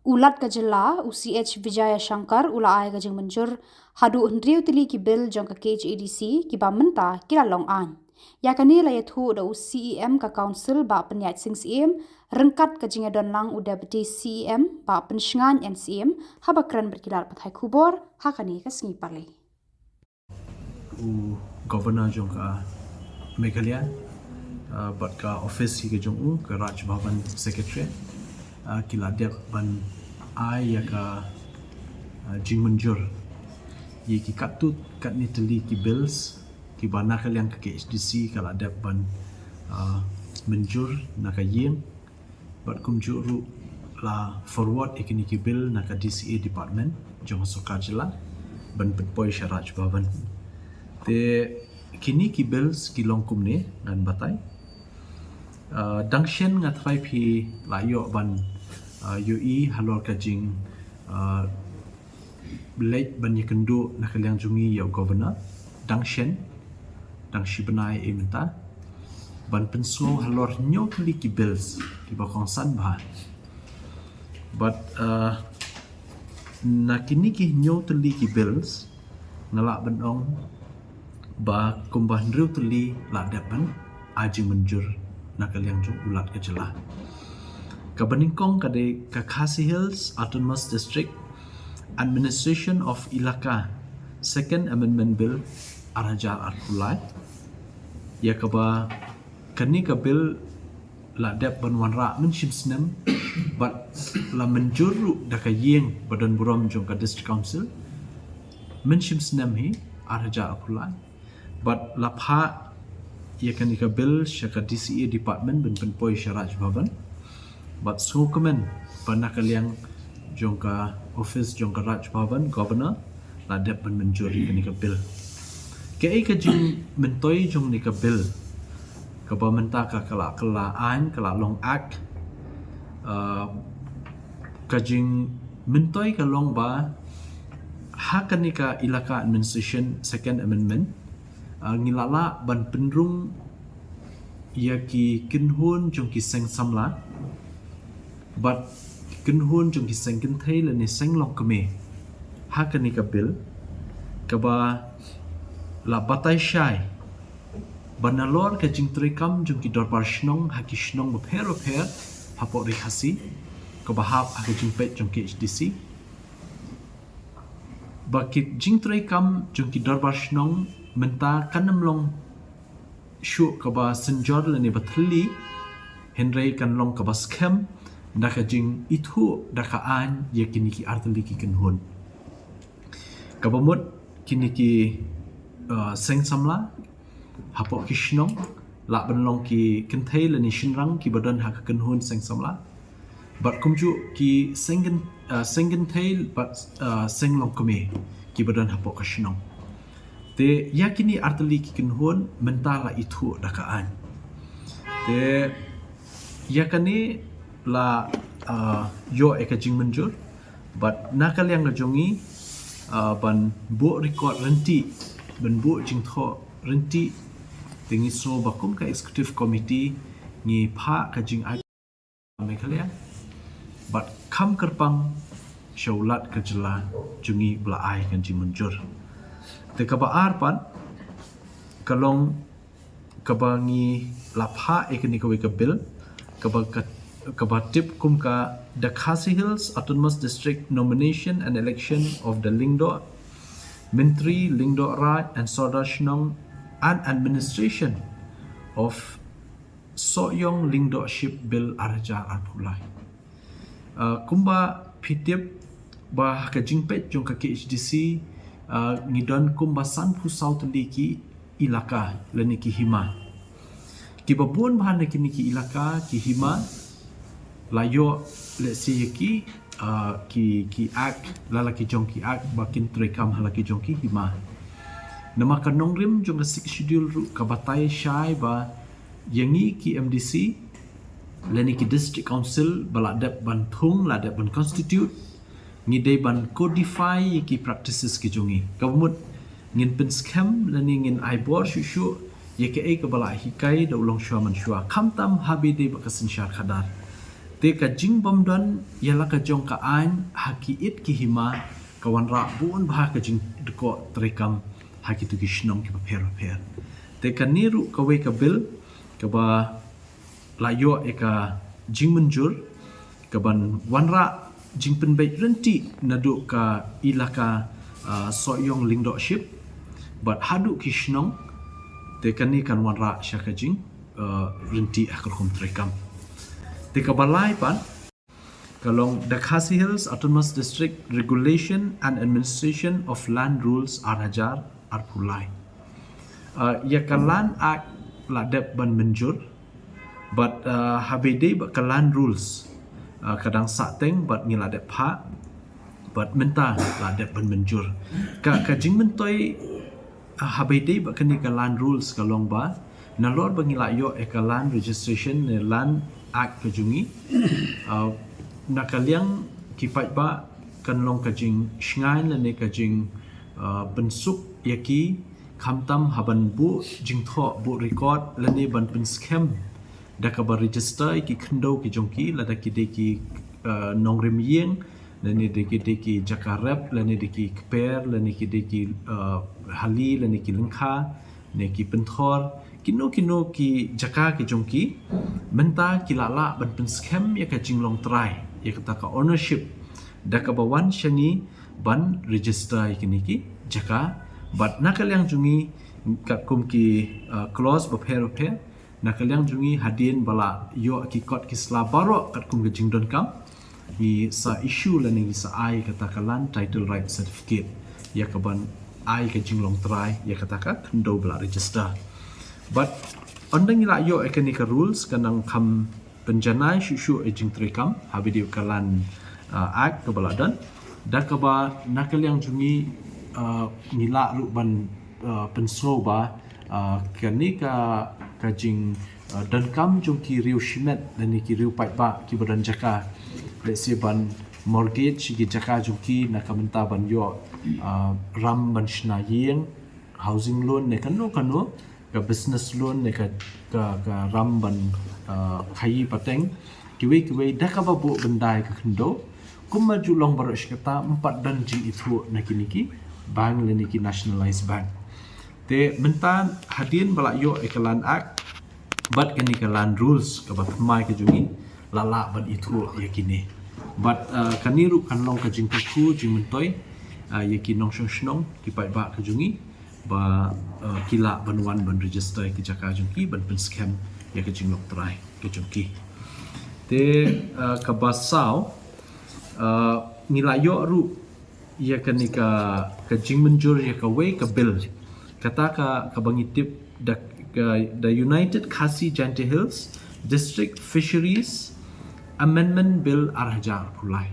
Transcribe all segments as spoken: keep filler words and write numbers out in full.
U Lat ka Jylla, u C H Vijayashankar, u la ai ka jingmynjur haduh hynriew tylli ki bill jong ka K H A D C kiba mynta ki la long aiñ. Ïa kane la ïathuh da u C E M ka Council, Bah Pynïaid Sing Syiem, ryngkat ka jingïadonlang u Deputy C E M, Bah Pynshngaiñ N Syiem, haba kren bad ki lad pathai khubor ha kane ka sngi Palei. U Governor jong ka Meghalaya, uh, bad ka office hi ka jong u, ka Raj Bhavan Secretariat, uh, ki la dep ban ai ïa ka, uh, jingmynjur ïa ki katto katne tylli ki bills kiba na ka liang ka K H A D C ka la dep ban, uh, mynjur na ka ïing. Bad kumjuh ruh la forward ïa kine ki bill na ka D C A department jong ka sorkar jylla ban pynpoi sha Raj Bhavan. Te kine ki bills ki long kumne, ngan batai. Ah, dang shen nga tharai phi la ïoh ban, ah, ïohi halor ka jing, ah, leit ban ïakynduh na ka liang jong ngi ïa u Governor, dang shen, dang shi bnai mynta, ban pynsngew halor hynñiew tylli ki bills kiba kongsan bha. Bad, uh, na kine ki hynñiew tylli ki bills, nga lah ban ong ba kumba hynriew tylli la dep ban ai jingmynjur na ka liang jong u Lat ka Jylla. Kaba nyngkong ka dei ka Khasi Hills Autonomous District Administration of Elaka Second Amendment Bill ar hajar arphew lai. Ïa kaba kane ka bill la dep ban wanrah mynshim snem bad la mynjur ruh da ka ïing ba don burom jong ka District Council mynshim snem hi, ar hajar arphew lai. Bad la phah ïa kane ka bill sha ka D C A department ban pynpoi sha Raj Bhavan. Bad sngewkmen ba na ka liang jong ka office jong ka Raj Bhavan, Governor, la dep ban mynjur ïa kane ka bill. Kaei ka jingmyntoi jong kane ka bill kaba mynta ka, ka la, ka la aiñ, ka la long act. Uh, ka jingmyntoi ka long ba ha kane ka Elaka Administration Second Amendment, uh, ngi la lah ban pynrung ïa ki kynhun jong ki seng samla bad ki kynhun jong ki seng kynthei lane seng longkmie ha kane ka bill, kaba la batai shai ba nalor ka jingtrei kam jong ki dorbar shnong ha ki shnong bapher bapher hapoh Ri Khasi, kaba hap ha ka jingpeit jong K H A D C, ba ki jingtrei kam jong ki dorbar shnong mynta kan ym long shuh kaba synjor lane ba thylli, hynrei kan long kaba skhem da ka jingithuh da ka aiñ ïa kine ki artylli ki kynhun. Kaba mut kine ki, uh, seng samla hapoh ki shnong lah ban long ki kynthei lane shynrang kiba don ha ka kynhun seng samla. Bad kumjuh ki seng kyn-, uh, seng kynthei bad, uh, seng longkmie kiba don hapoh ka shnong. Te ïa kine artylli ki kynhun mynta la ithuh da ka aiñ. Te ïa kane la, uh, ïoh ïa ka jingmynjur bad na ka liang ka jong ngi, uh, ban buh record ryntih, ban buh jingthoh ryntih, te ngi sngew ba kum ka executive committee ngi phah ka jingai Meghalaya bad kham kyrpang sha u Lat ka Jylla jong ngi ba la ai ka jingmynjur. Te kaba ar pat ka long kaba ngi la phah ïa kane kawei ka bill kaba ka, kaba tip kum ka The Khasi Hills Autonomous District Nomination and Election of the Lyngdoh, Myntri, Lyngdoh Raid and Sordar Shnong and Administration of Sohiong Lyngdohship Bill ar hajar arphew lai. Uh, kumba phi tip ba ha ka jingpeit jong ka K H A D C, uh, ngi don kumba sanphew saw tylli ki ilaka lane ki hima. Kiba bun bha na kine ki ilaka, ki hima, la ïoh lehse ïa ki, uh, ki, ki act, la la ki jong ki act ba kin trei kam ha la ki jong ki hima. Namar ka nongrim jong ka Sixth Schedule ruh ka batai shai ba ïa ngi ki M D C lane ki District Council ba la dep ban thung, la dep ban constitute, ngi dei ban codify ïa ki practices ki jong ngi. Kaba mut ngin pynskhem lane ngin ai bor shuh shuh ïa kaei kaba la hikai da u longshuwa manshuwa, khamtam haba dei bad ka synshar khadar. Te ka jingbymdon ïa la ka jong ka aiñ ha ki it ki hima ka wanrah bun bha ka jingdkoh treikam ha kitu ki shnong kiba pher bapher. Te kane ruh kawei ka bill kaba la ïoh ïa ka jingmynjur kaban wanrah jingpynbeit ryntih naduh ka ilaka, ah, Sohiong Lyngdoh Ship bad haduh ki shnong. Te kane kan wanrah sha ka jing, ah, ryntih ha ka rukom treikam. Te kaba lai pat ka long The Khasi Hills Autonomous District Regulation and Administration of Land Rules ar hajar arphew lai. Ah, ïa ka Land Act la dep ban mynjur bad, ah, haba ïadei bad ka Land Rules, ah, ka dang sahteng bad ngi la dep phah bad mynta la dep ban mynjur. Ka, ka jingmyntoi, ah, haba ïadei bad kane ka Land Rules ka long ba nalor ba ngi la ïoh ïa ka Land Registration ne Land Act ka jong ngi, ah, na ka liang ki paidbah kan long ka jingshngaiñ lane ka jing, ah, pynsuk ïa ki khamtam haban buh jingthoh, buh record lane ban pynskhem da kaba register ïa ki khyndew ki jong ki, lada ki dei ki, ah, nongrim ïing lane da ki dei ki jaka rep lane da ki kper lane ki dei ki, ah, hali lane ki lyngkha ne ki pynthor, kino kino ki jaka ki jong ki. Mynta ki la lah ban pynskhem ïa ka jinglong trai, ïa kata ka ownership da kaba wan sha ngi ban register ïa kine ki jaka. Bad na ka liang jong ngi katkum ki, ah, clause bapher bapher, na ka liang jong ngi hadien ba la ïoh ki kot ki sla baroh katkum ka jingdonkam, ngi sa issue lane ngi sa ai kata ka Land Title Right Certificate ïa kaban ai ka jinglong trai ïa kata ka khyndew ba la register. Bad ynda ngi la ïoh ïa kane ka rules kan nang kham pynjanai shuh shuh ïa jingtreikam haba ïadei ka Land, ah, Act kaba la don. Da kaba na ka liang jong ngi, ah, ngi lah ruh ban, ah, pynsngew ba, ah, kane ka, ka jing, ah, donkam jong ki riew shimet lane ki riew paidbah kiba don jaka, let's say ban mortgage ki jaka jong ki na ka bynta ban ïoh, ah, ram ban shna ïing, housing loan ne kano kano, ka business loan ne ka, ka, ka ram ban, ah, khaïi pateng, kiwei kiwei da kaba buh byndai ka khyndew. Kumba ju long baroh shi katta, ym pat don jingithuh na kine ki bank lane ki nationalized bank. Te mynta hadien ba la ïoh ïa ka Land Act bad kane ka Land Rules kaba thymmai ka jong ngi, la lah ban ithuh ïa kine. Bad, ah, kane ruh kan long ka jingkyrkhu jingmyntoi, ah, ïa ki nongshong shnong ki paidbah ka jong ngi ba, ah, ki lah ban wan ban register ïa ki jaka jong ki ban pynskhem ïa ka jinglong trai ka jong ki. Te, ah, kaba saw, ah, ngi la ïoh ruh ïa kane ka, ka jingmynjur ïa kawei ka bill. Kata ka, kaba ngi tip da ka, da United Khasi Jaintia Hills District Fisheries Amendment Bill ar hajar arphew lai.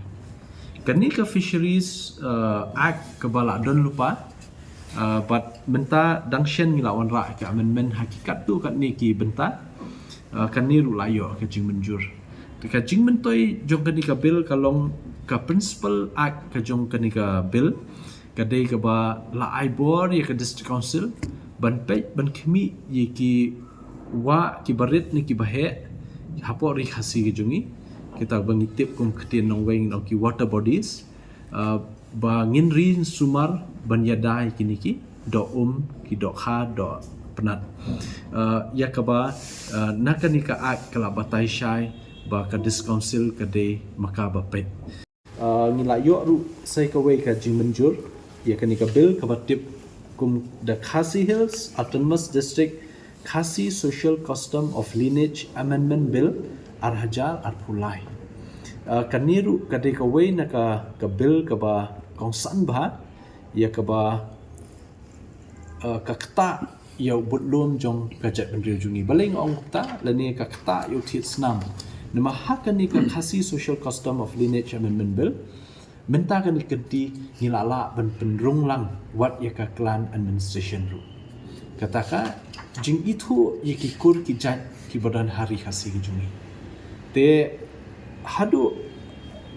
Kane ka Fisheries, uh, Act kaba la don lypa, uh, bad mynta dang shen ngi la wanrah ka amendment ha ki katto katne ki bynta, uh, kane ruh la ïoh ka jingmynjur. Te ka jingmyntoi jong kane ka bill ka long ka principal act ka jong kane ka bill ka dei kaba la ai bor ïa ka District Council ban peit ban khmih ïa ki wah kiba rit ne kiba heh hapoh Ri Khasi ka jong ngi, kita ba ngi tip kum ktien nongwei ngi ong ki water bodies, uh, ba ngin ri sumar ban ïada ïa kine ki doh um, ki dohkha, dohpnat. Uh, ïa kaba, uh, na kane ka act ka la batai shai ba ka District Council ka dei ma ka ba peit. Uh, ngi la ïoh ruh sa kawei ka jingmynjur ïa kane ka bill kaba tip kum the Khasi Hills Autonomous District Khasi Social Custom of Lineage Amendment Bill ar hajar arphew lai. Uh, kane ruh ka dei kawei na ka, ka bill kaba kongsan bha ïa kaba, uh, ka ktah ïa u budlum jong ka jaitbynriew jong ngi. Balei nga ong ktah, lane ka ktah ïa u thied snam. Namar ha kane ka Khasi Social Custom of Lineage Amendment Bill, mynta kane ka kynti ngi la lah ban pynrung lang wat ïa ka clan administration ruh. Kata ka jingithuh ïa ki kur ki jait kiba don ha Ri Khasi ka jong ngi. Te haduh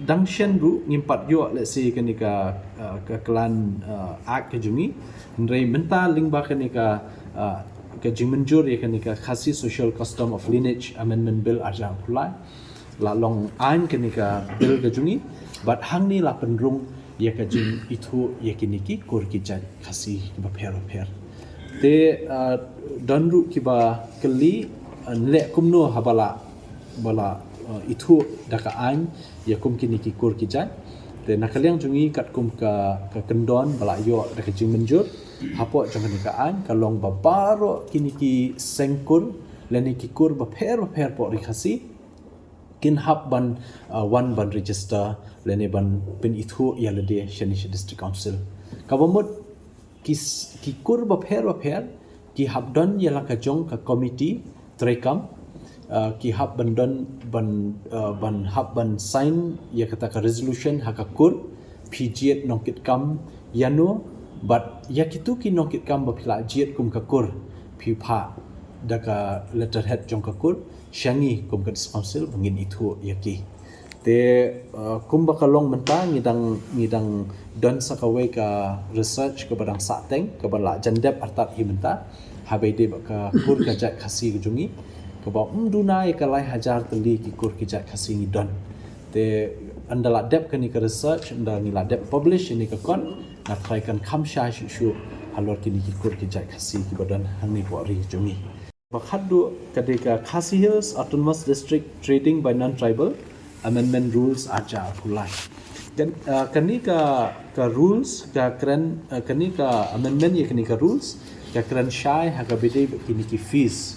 dang shen ruh ngim pat ïoh, let's say, kane ka, uh, ka clan, uh, act ka jong ngi. Hynrei mynta lyngba kane ka, uh, ka jingmynjur ïa kane ka Khasi Social Custom of Lineage Amendment Bill ar hajar arphew lai, La long aiñ kane ka bill ka jong ngi, bad hangne la pynrung ïa ka jingithuh ïa kine ki kur ki jait Khasi kiba pher ba pher. Te uh, don ruh kiba kylli, uh, nleh kumno haba la, ba la uh, ithuh da ka aiñ ïa kum kine ki kur ki jait. Te na ka liang jong ngi katkum ka, ka kyndon ba la ïoh da ka jingmynjur hapoh jong kane ka aiñ, ka long ba baroh kine ki seng kur lane ki kur ba pher ba pher hapoh Ri Khasi kin hap ban uh, wan ban register lane ban pynithuh ïa lade shane sha District Council. Kaba mut ki, ki kur ba pher ba pher ki hap don ïa la ka jong ka committee treikam, uh, ki hap ban don ban, uh, ban hap ban sign ïa kata ka resolution ha ka kur, phi jied nongkitkam ïano, bad ïa kitu ki nongkitkam ba phi la jied kum ka kur phi phah da ka letterhead jong ka kur sha ngi kum ka District Council ba ngin ithuh ïa ki. Te uh, kumba ka long mynta ngi dang, ngi dang don sa kawei ka research kaba dang sah teng kaba la jan dep artat hi mynta haba ïadei bad ka kur ka jait Khasi ka jong ngi, kaba ym duna ïa ka lai hajar tylli ki kur ki jait Khasi ngi don. Te ynda la dep kane ka research, ynda ngi la dep publish ïa kane ka kot, nga tharai kan kham shai shuh shuh halor kine ki kur ki jait Khasi kiba don hangne hapoh ri jong ngi. Ba khatduh ka dei ka Khasi Hills Autonomous District Trading by Non-Tribal Amendment Rules arhajar arphew lai. Kan, uh, kane ka, ka rules ka kren, uh, kane ka amendment ïa kane ka rules ka kren shai ha kaba ïadei bad kine ki fees.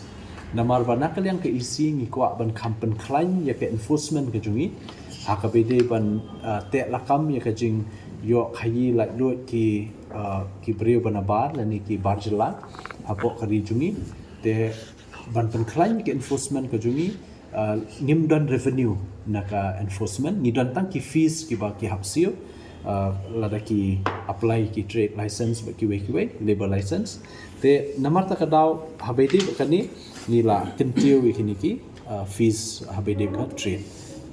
Namar ba na ka liang ka E C ngi kwah ban kham pynkhlaiñ ïa ka enforcement ka jong ngi ha kaba ïadei ban uh, teh lakam ïa ka jingïoh khaïi laitluid ki, uh, ki briew ba nabar lane ki bar jylla hapoh ka ri jong ngi. Te ban pynkhlaiñ ka enforcement ka jong ngi, uh, ngim don revenue na ka enforcement, ngi don tang ki fees kiba ki hap siew, uh, lada ki apply ki trade license bad kiwei kiwei, labour license. Te namar kata ka daw haba ïadei bad kane ngi la kyntiew ïa kine ki uh, fees haba ïadei bad ka trade.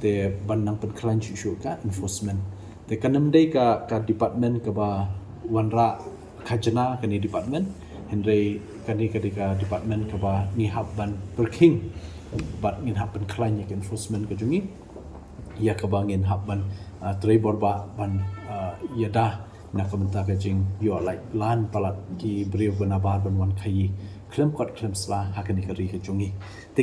Te ban nang pynkhlaiñ shuh shuh ka enforcement. Te kan ym dei ka, ka department kaba wanrah khajna kane department, hynrei kane ka dei ka department kaba ngi hap ban pyrkhing bad ngin hap pynkhlaiñ ïa ka enforcement ka jong ngi, ïa kaba ngin hap ban uh, trei bor ba ban uh, ïada na ka bynta ka jingïoh laitluid palat ki briew ba nabar ban wan khaïi khlem kot khlem sla ha kane ka ri ka jong ngi. Te